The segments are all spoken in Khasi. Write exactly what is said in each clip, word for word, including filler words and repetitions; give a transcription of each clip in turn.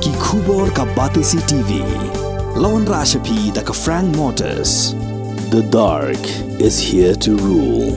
Ki khubor ka Batesi T V. La wanrah sha phi da ka Frank Motors. The dark is here to rule.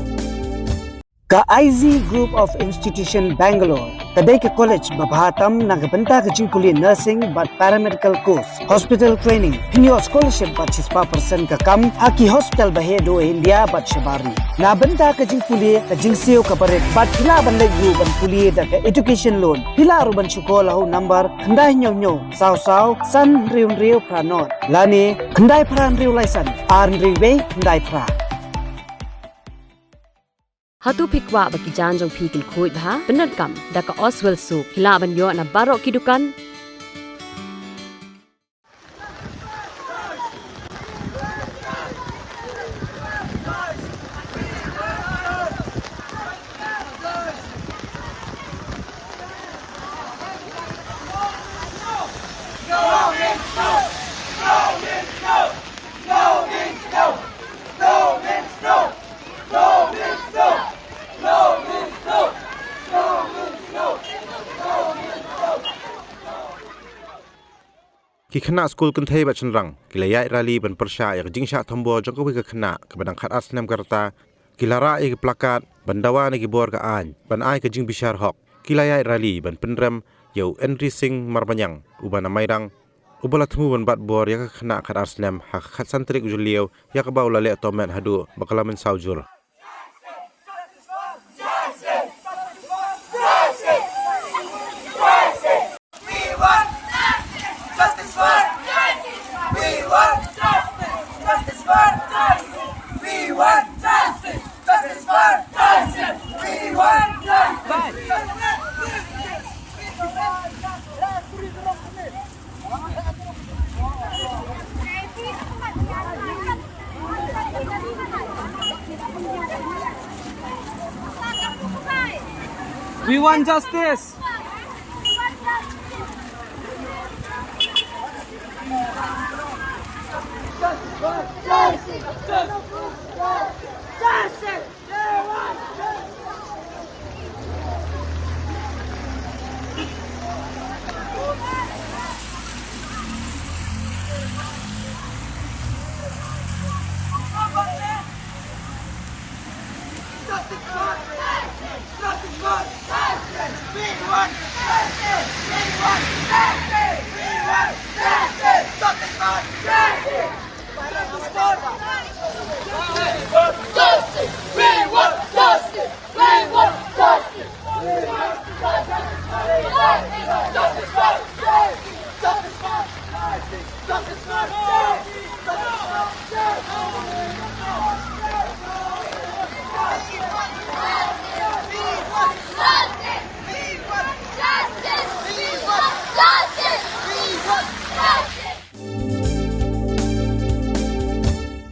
Ka I Z Group of Institution Bangalore ka dei ka college ba bha tam na ka bynta ka jingpule nursing bad paramedical course, hospital training, pynïoh scholarship bad shispah percent ka kam ha ki hospital ba heh duh India bad shabar ri. Na bynta ka jingpule ka jingsiew kaba rit bad phi lah ban leit ruh ban pule da ka education loan. Phi lah ruh ban shu call ha u number khyndai hynñiew hynñiew saw saw san hynriew hynriew phra nod lane khyndai phra hynriew lai san ar hynriew wei khyndai phra. Hato phi kwah ba ki jaiñ jong phi kin khuid bha? Pyndonkam da ka Oswell Soap. Phi lah ban ïoh na baroh ki dukan. Ki khynnah skul kynthei bad shynrang ki la ïaid rally ban pyrshah ïa ka jingshah thombor jong kawei ka khynnah kaba dang khatar snem ka rta. Ki la rah ïa ki plakat ban dawa na ki bor ka aiñ ban ai ka jingbishar hok. Ki la ïaid rally ban pynrem ïa u Henry Singh Marbaniang uba na Mairang, uba la thmu ban bat bor ïa ka khynnah khatar snem ha ka khatsan tarik u Jylliew, ïa kaba u la leh tohmet haduh ba ka la mynsaw jur. We want justice! Justice for Daisy! We want justice! Justice for Daisy! We want justice! Justice for Daisy! We want justice! We want justice!